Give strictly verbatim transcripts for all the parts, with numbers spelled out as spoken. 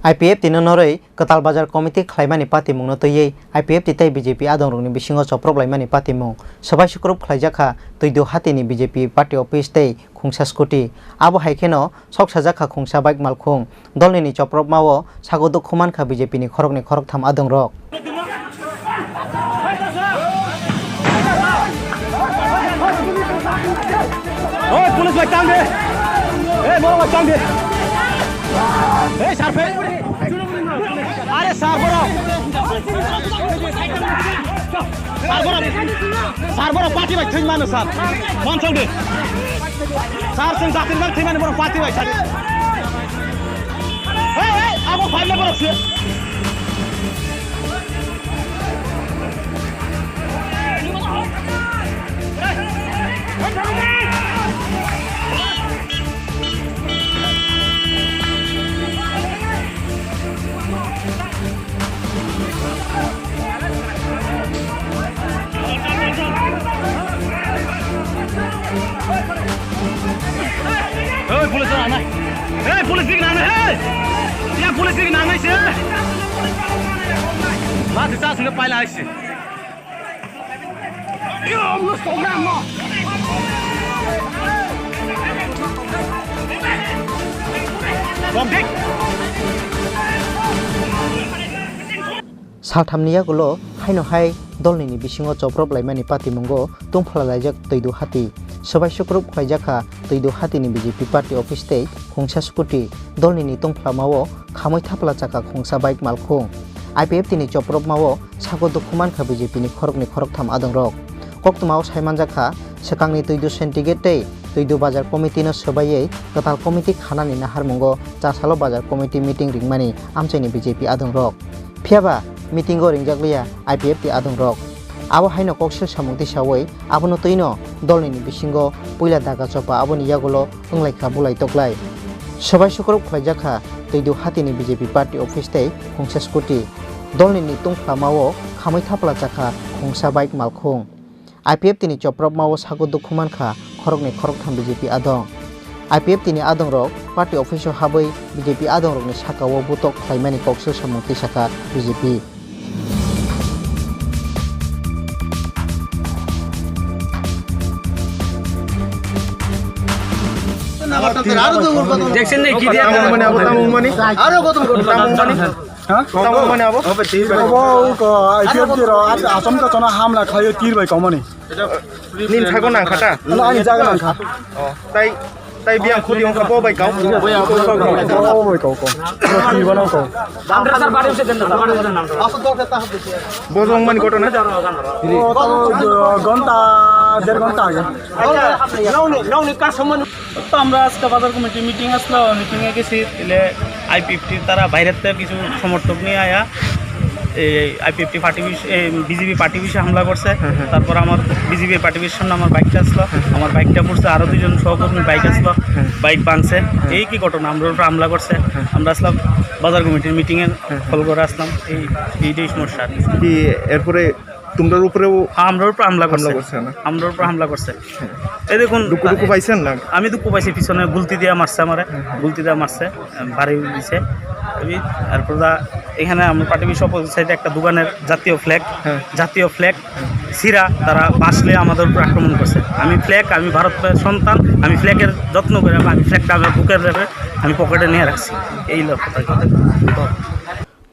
I P F T no norwi Kwtal Bazar Committee khlaimani patimungno twiwi I P F T tei B J P adongrokni bisingo choprok laimani patimung swbai sukrub khlaijakha Twidu Hatini B J P party office tei khungsa scooty. Abo hai kheno sok sajakha khungsa bike malkhung. Dolnini chopropmao sago dukhu mankha B J P ni khoroknwi khoroktham adongrok. Oi, police bai tang de. Ei, borok bai tang de. Ei, sir, phai. Are, sir, borok. Sir, borok. Sir, borok, party bai thwng mano, sir. Mansok de. Sir, chwng jatini bai thwng mani borok party bai, sir. Ei, ei, abo phai le borok se. Hei, police nang nai. Hei, police dik nang nai, hei. Ya, police dik nang nai se. Ma, se sa sung pai lai se. Bom dik. Salthamni yagulo haino hai dolnini bisingo choprop laimani patimungo tungphla laijak Twidu Hati. Swbai sukrub khlaijakha Twidu Hatini B J P party office tei khungsa scooty. Dolnini tungphlamao khamwi thapla chakha khungsa bike malkhung. I P F T ni chopropmao sago dukhu mankha B J P ni khoroknwi khoroktham adongrok. Koktwmao saimanjakha, swkangni Twidu Syndicate tei Twidu Bazar Committee no swbaiwi kwtal committee khanani naharmungo chasalo Bazar Committee meeting ringmani amchaini B J P adongrok. Phiyaba meeting o ringjakliya I P F T adongrok. Abo haino koksil samung tisawi abono twino dolnini bisingo puila daga chopa aboni yagulo wnglaikha bulai toklai. Swbai sukrub khlaijakha Twidu Hatini B J P party office tei khungsa scooty. Dolnini tungphlamao khamwi thapla chakha khungsa bike malkhung. I P F T ni chopropmao sago dukhu mankha khoroknwi khoroktham B J P adong. I P F T ni adongrok party office o habwi B J P adongrokni sakao butok khlaimani koksil samung tisakha B J P. Jackson ne ki dia? Tamungmani abo, tamungmani. Tamungmani. Ha? Tamungmani abo? Abo uko I P F T ro Assam ka chona hamla khayo tir bai komani. Nin thago nang khata? Ano ani jaga nang kha. Oh, tai, tai biang khudi ongkha bo bai kau. Bo bai kau ko. Bo tir bana ko. Bo jong mani koto na? O to, uh, ghonta, der ghonta age. Nokni, nokni customer. তো আমরা আজকে বাজার কমিটির মিটিং আসলো, মিটিং এ গেছি, তাহলে আইপিএফটি তারা বাইরের থেকে কিছু সমর্থক নিয়ে আয়া এই আইপিএফটি পার্টি, এই বিজেপি পার্টি অফিসে হামলা করছে। হ্যাঁ, হ্যাঁ। তারপর আমার বিজেপি পার্টি অফিসের সামনে আমার বাইকটা আসলো, হ্যাঁ। আমার বাইকটা পড়ছে, আরো দুইজন সহকর্মী বাইক আসলো, হ্যাঁ। বাইক ভাঙছে। হ্যাঁ। এই কি ঘটনা, আমরা উপরে হামলা করছে। হ্যাঁ। আমরা আসলাম বাজার কমিটির মিটিং এ, হ্যাঁ, হ্যাঁ। কল করে আসলাম, এই, এইটাই সমস্যা। কি এরপরে তোমরার উপরেও হ্যাঁ, আমরার উপরে হামলা হামলা করছে। করছে না? আমরার উপরে হামলা করছে। হ্যাঁ। এই দেখুন, দুঃখ, দুঃখ পাইছেন না? আমি দুঃখ পাইছি, পিছনে গুলতি দিয়ে মারছে আমারে, হ্যাঁ, হ্যাঁ। গুলতি দিয়ে মারছে, আহ, বাড়ি দিছে। এই, তারপর দা, এখানে আমার পার্টি অফিস অপোজিট সাইডে একটা দোকানের জাতীয় ফ্ল্যাগ, হ্যাঁ। জাতীয় ফ্ল্যাগ হ্যাঁ। ছিঁড়া তারা বাঁশলে আমাদের উপর আক্রমণ করছে। আমি ফ্ল্যাগ, আমি ভারতের সন্তান, আমি ফ্ল্যাগের যত্ন করে, আমি ফ্ল্যাগটা আমার বুকের ভেতরে, আমি পকেটে নিয়ে রাখছি। এই লক্ষ্যটা।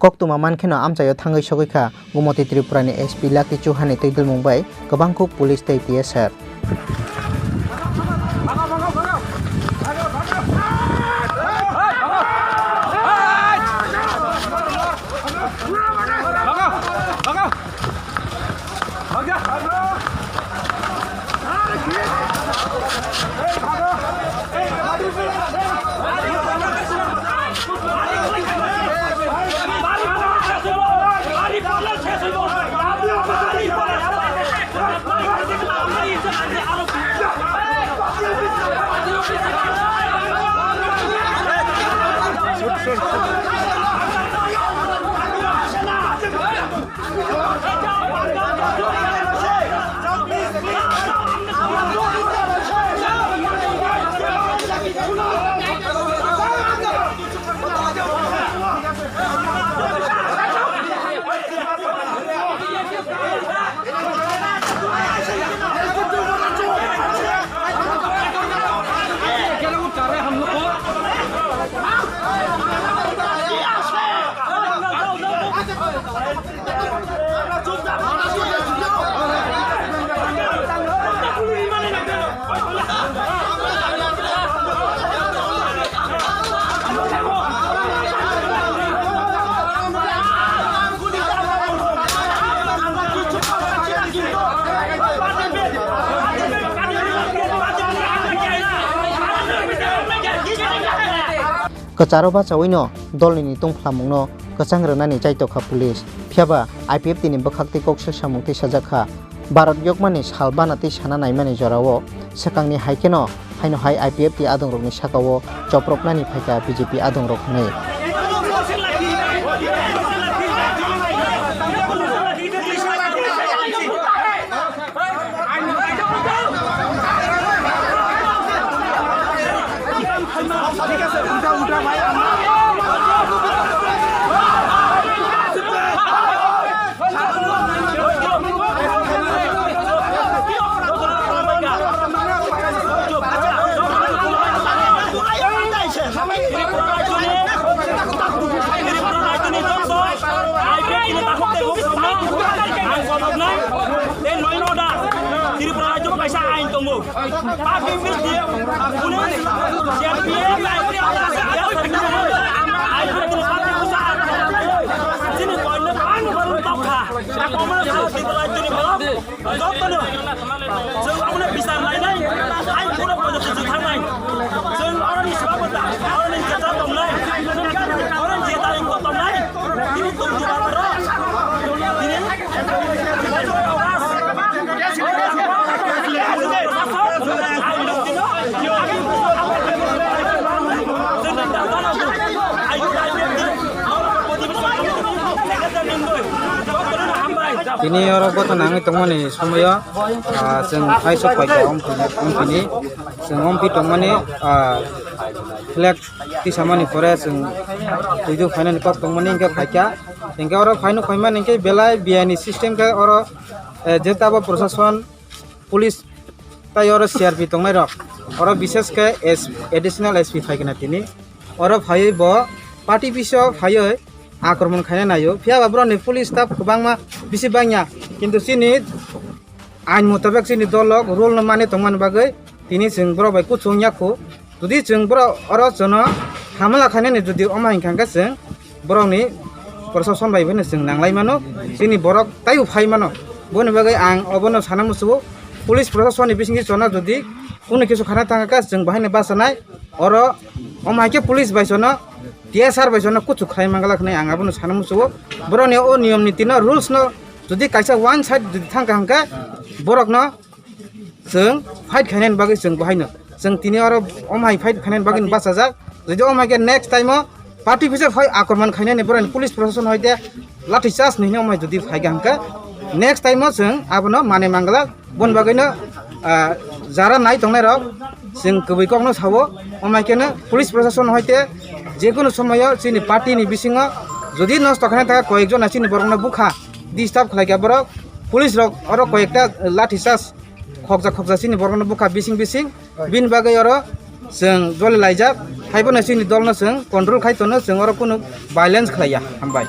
Koktwma mankheno amchaio thangwi sogwi kha Gumoti Tripurani S P Lucky Chauhan ni twidulmung bai kwbangkuk police tei T S R. Kwcharo bachaui no dolni ni tungphlamung no kwchang rwnani chaitokha police. Phiyaba I P F T ni bwkhak tei kok sil samung tei sajak kha. Bharat yokmani sal bana tei sana naimani jorao swkangni hai kheno haino hai I P F T adongrokni sakao choproknani phaikha B J P adongrok hwnwi. Tripura rajyo kaisa ain tongo. Public media, police, C R P F, ain tongo. Chini koinno bang bang tokha. Akomno Tripura rajyoni borok jotono. Chwng omono bichar lainai, hai kheno pojok se thangnai. Chwng oroni sebabo da, oroni jeta tongnai, oroni jeta tongnai. Tini tongthokma borok. Tini Tini oro gotha nangwi tongmani somoyo, ah, chwng hai sok paikha ompini, ompini. Chwng ompi tongmani, ah, flag tisamani pore chwng puidu phainani kok tongmani hinkhe phaikha. Hinkhe oro phaino phaimani hinkhe belai biyani system khe oro, eh, jeta bo prosason, police tai oro C R P tongnai rok. Oro bishesh khe S-, additional S P phaikha na tini. Oro phaiwi bo party biso phaiwi akromon khaina naio. Phiya ba boroni police staff kwbangma bisi bangya. Kintu chini ain mutabek chini dol rok rule no mani tongmani bagwi tini chwng borok bai kuchung yakhu. Jodi chwng borok oro jono hamala khainani jodi omo hinkha khe chwng borokni prosason bai bono chwng nanglai mano. Chini borok taibo phai mano. Boni bagwi ang obono sana muchungo police prosasonni bisingtwi jono jodi kunu kisu khana thangkha khe chwng bahaino bachanai. Oro omo hai khe police bai jono T S R bai jono kuchuk khlai mangala hwnwi ang abono sana muchungo. Borokni o niyom niti no, rules no jodi kaisa one side jodi thangkha hwnkhe borokno chwng fight khainani bagwi chwng bahaino. Chwng tini oro omo hai fight khainani bagwi bachajak. Jodi omo hai khe next time o party officer hoi akromon khainani borokni police proshashan hoi de lathi charge ni hwnwi omo hai jodi phai kha hwnkhe next time o chwng abono manwi mangala. Boni bagwino, ah, jara nai tongnai rok chwng kwbwi kokno sao, omo hai kheno police proshashan hoite jekunu somoyo chini party ni bisingo jodi nosto khaina thangkha koyek jona chini borokno bukha disturb khlai kha borok, police rok oro koyekta lathi charge khokjak khokjak chini borokno bukha bising bising, bini bagwi oro chwng joli laijak, haiphano chini dolno chwng control khai tono, chwng oro kunu violence khlaiya. Hambai.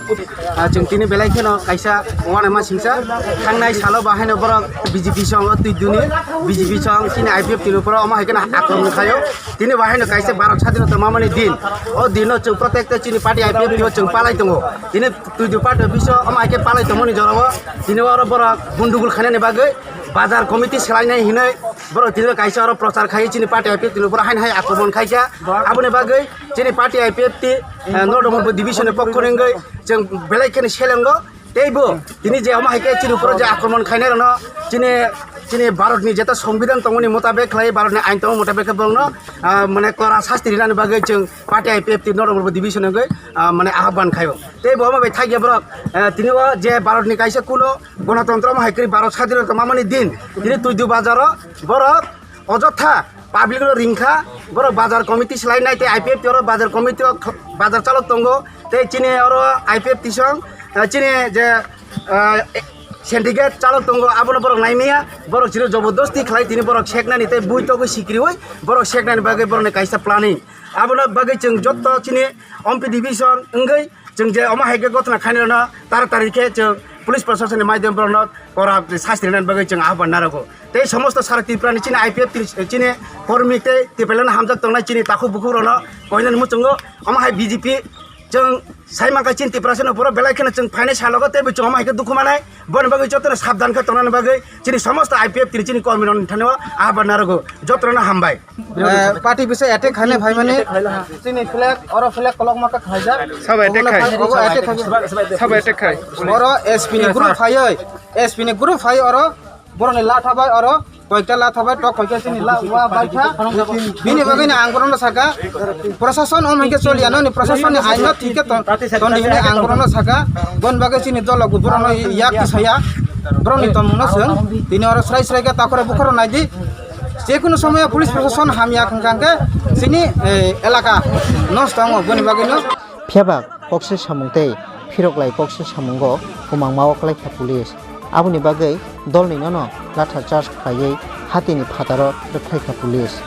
Ah, chwng tini belai kheno kaisa uanaima singsa thangnai salo bahaino borok B J P song o twi duni, B J P song chini I P F T ni uporo omo hai kheno akromon khaio. Tini bahaino kaisa Bharat sadinota mamani din. O dino chwng protekte chini party I P F T o chwng palai tongo. Tini twi du party biso omo hai khe palai tongmani jorao tini oro borok gundugul khainani bagwi bazar committee swlainai hinwi borok tini kaisa oro prochar khai chini party I P F T ni uporo haino hai akromon khaikha. Aboni bagwi chini party I P F T, eh, North Division ni pokho ni wngwi chwng belai kheno selengo. Teibo tini je omo hai khe chini uporo je akromon khainai rokno chini, chini Bharat ni jeta songbidan tongmani motabek khlai, Bharat ni ain tongmani motabek khe borokno, ah, mane kora sasti rinani bagwi chwng party I P F T North Division ni wngwi, ah, mane ahban khaio. Teibo omo bai thakya borok, eh, tini o je Bharat ni kaisa kuno Gonotontro omo hai kwrwi Bharat sadinota mamani din. Tini Tuidu bazaro borok ojotha public no ringkha, borok bazar committee swlai nai tei I P F T oro bazar committee o kh-, bazar chalok tongo. Tei chini oro I P F T song, eh, chini je, eh, syndicate chalok tongo, abono borok nai maya, borok chini jobordosti khlai tini borok seknani tei bui togwi sikriwi borok seknani bagwi borokni kaisa planning. Abono bagwi chwng jotto chini Ompi division wngwi chwng je omo hai khe gotna khainai rokno taratari khe chwng police proshasonni maidhyam borokno kora sasti rinani bagwi chwng ahban narogo. Tei somosto sara Tripura ni chini I P F T ni chini kormi tei Tipraland hamjak tongnai chini takhuk bukhuk rokno koinani muchungo omo hai B J P Chwng sai mankha chini Tiprasano pura belai kheno chwng phainai salogo teibo chwng omo hai khe dukhu manai. Boni bagwi jotono sabdan khe tongnani bagwi chini somosto I P F tini chini kormi rokni thani o abar narogo. Jotono hambai. Eh, party bisa attack khainai phaimani. Chini flag, oro flag kolokma kha khaijak. Sabo attack khai. Obo attack khai. Sabo attack khai. Oro S P ni group phaioi, S P ni group phai oro boroni la thabai oro koikta la thabai tok koikta chini la wa bai kha. Bini bagwi ni ang borokno saka, prosason om hai khe choliya noni prosason ni aino thik khe ton, tondi hwnwi ang borokno saka. Boni bagwi chini dolo bo borokno yak tisaya, borokni tongmungno chwng tini oro srai srai khe takhoro bukhoro naidi. Jekunu somoyo police prosason hamya khangkha khe chini, eh, elaka nosto wngo, boni bagwino. Phiyaba kokse samung tei phiroklai kokse samungo kwmangma o kwlaikha police. Aboni bagwi dolni nono latha charge khlaiwi hatini phataro rwkhlaikha police.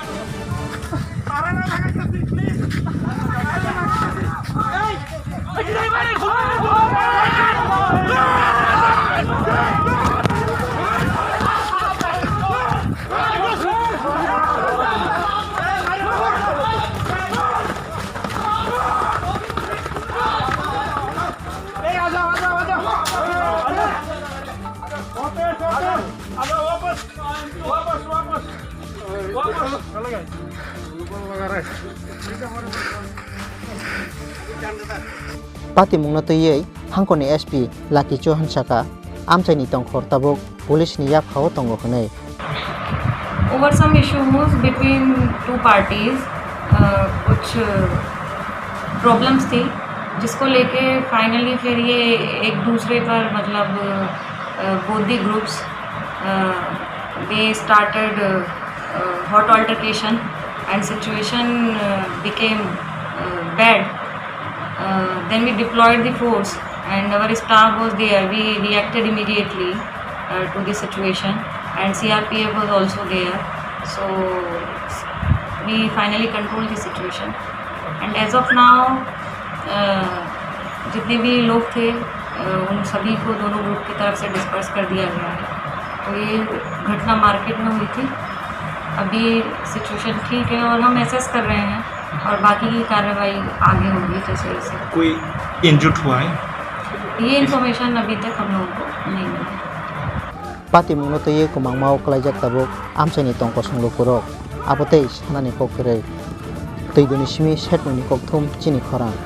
Patimungno twiwi Hangkoni S P Lucky Chauhan saka, amchaini tongkhor tabuk police ni yaphao tongo hwnwi. Over some issues between two parties, uh, कुछ प्रॉब्लम्स थी, जिसको लेके फाइनली फिर ये एक दूसरे पर, मतलब, uh, both the groups, uh, they started, uh, uh, hot altercation and situation, uh, became, uh, bad. Uh, then we deployed the force and our staff was there. We reacted immediately, uh, to the situation, and C R P F was also there. So we finally controlled the situation. And as of now, uh, जितने भी लोग थे, uh, उन सभी को दोनों ग्रुप की तरफ से डिस्पर्स कर दिया गया है। तो ये घटना मार्केट में हुई थी। अभी सिचुएशन ठीक है और हम एसेस कर रहे हैं और बाकी की कार्रवाई आगे होगी जैसे जैसे। कोई इंजर्ड हुआ है? ये इन्फॉर्मेशन अभी तक हम लोगों को नहीं मिली। Patimungno twiwi kwmangma o kwlaijak tabuk amchaini tongkosong lukurok. Abo tei sanani kok kwrwi. Twidoni simi setmungni kokthum chini khorang.